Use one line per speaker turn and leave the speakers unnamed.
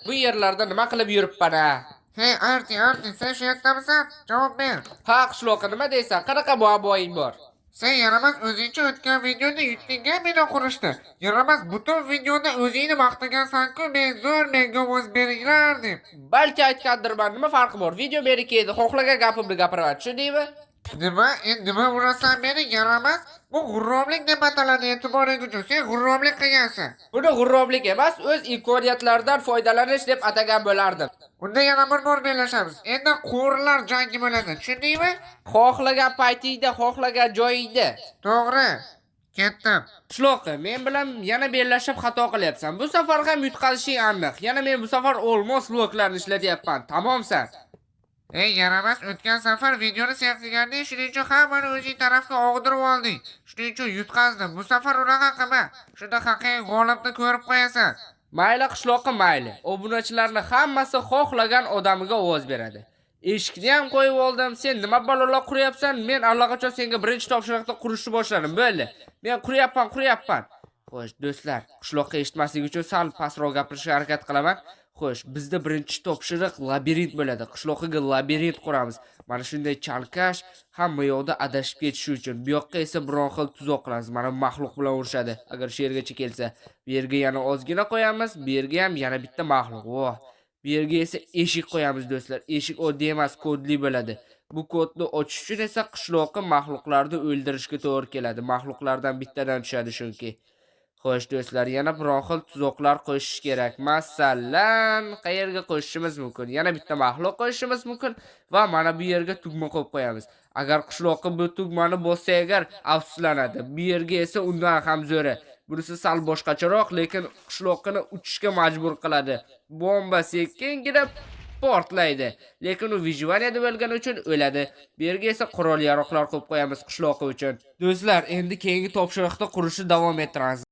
Bu yerlarda nima qilib yuribman a?
Hey Arti, Arti, sen shu yerdamisan? Javob ber.
Ha, qishloqqa nima deysan? Qanaqa muammoing bor?
Sen yaramas o'zingcha o'tgan videoda yutding-a meni qurishda. Yaramas butun videoda o'zingni maqtagansan-ku, men zo'r, menga ovoz beringlar deb.
Balki aytgandirman, nima farqi bor? Video meniki edi, xohlagan gapimni gapiraman, tushundingmi?
Nima? Endi nima urasan meni yaramas? Bu g'urromlik deb ataladi e'tiboring uchun. Sen g'urromlik qilgansan.
Buni g'urromlik emas, o'z imkoniyatlaridan foydalanish deb atagan bo'lardim.
Unda yana bir bor bellashamiz. Endi quvurlar jangi bo'ladi. Tushundingmi?
Xohlagan paytingda, xohlagan joyingda.
To'g'ri. Ketdim.
Qishloqi, men bilan yana bellashib xato qilyapsan. Bu safar ham yutqazishing aniq. Yana men bu safar olmos bloklarni ishlatyapman. Tamomsan.
Ey yaramas, o'tgan safar videoni sen qilganding, shuning uchun hammani o'zing tarafga og'dirib olding. Shuning uchun yutqazdim. Bu safar unaqa qilma. Shunda haqiqiy g'olibni ko'rib qo'yasan.
Mayli qishloqi, mayli. Obunachilarni hammasi xohlagan odamiga ovoz beradi. Eshikni ham qo'yib oldim. Sen nima balolar quryapsan? Men allaqachon senga birinchi topshiriqda qurishni boshladim. Bo'ldi. Men quryapman, quryapman. Xo'sh, do'stlar, qishloqqa eshitmasligi uchun sal pastroq gapirishga harakat qilaman. Xo'sh, bizda birinchi topshiriq labirint bo'ladi. Qishloqiga labirint quramiz. Mana shunday chalkash, hamma yoqda adashib ketishi uchun. Bu yoqqa esa biron xil tuzoq qilamiz. Mana bu maxluq bilan urushadi. Agar shu yergacha kelsa, bu yerga yana ozgina qo'yamiz, bu yerga ham yana bitta maxluq. Voh. Bu yerga esa eshik qo'yamiz do'stlar. Eshik oddiy emas, kodli bo'ladi. Bu kodni ochish uchun esa qishloqi maxluqlarni o'ldirishga to'g'ri keladi. Maxluqlardan bittadan tushadi chunki. Xo'sh do'stlar, yana biron xil tuzoqlar qo'shish kerak. Masalan, qayerga qo'shishimiz mumkin? Yana bitta maxluq qo'shishimiz mumkin va mana bu yerga tugma qo'yib qo'yamiz. Agar qishloqi bu tugmani bossa agar afsuslanadi. Bu yerga esa undan ham zo'ri. Bunisi sal boshqacharoq, lekin qishloqini uchishga majbur qiladi. Bomba sekingina portlaydi. Lekin u выживание da bo'lgani uchun o'ladi. Bu yerga esa qurol-yaroqlar qo'yib qo'yamiz qishloqi uchun. Do'stlar, endi keyingi topshiriqda qurishni davom ettiramiz.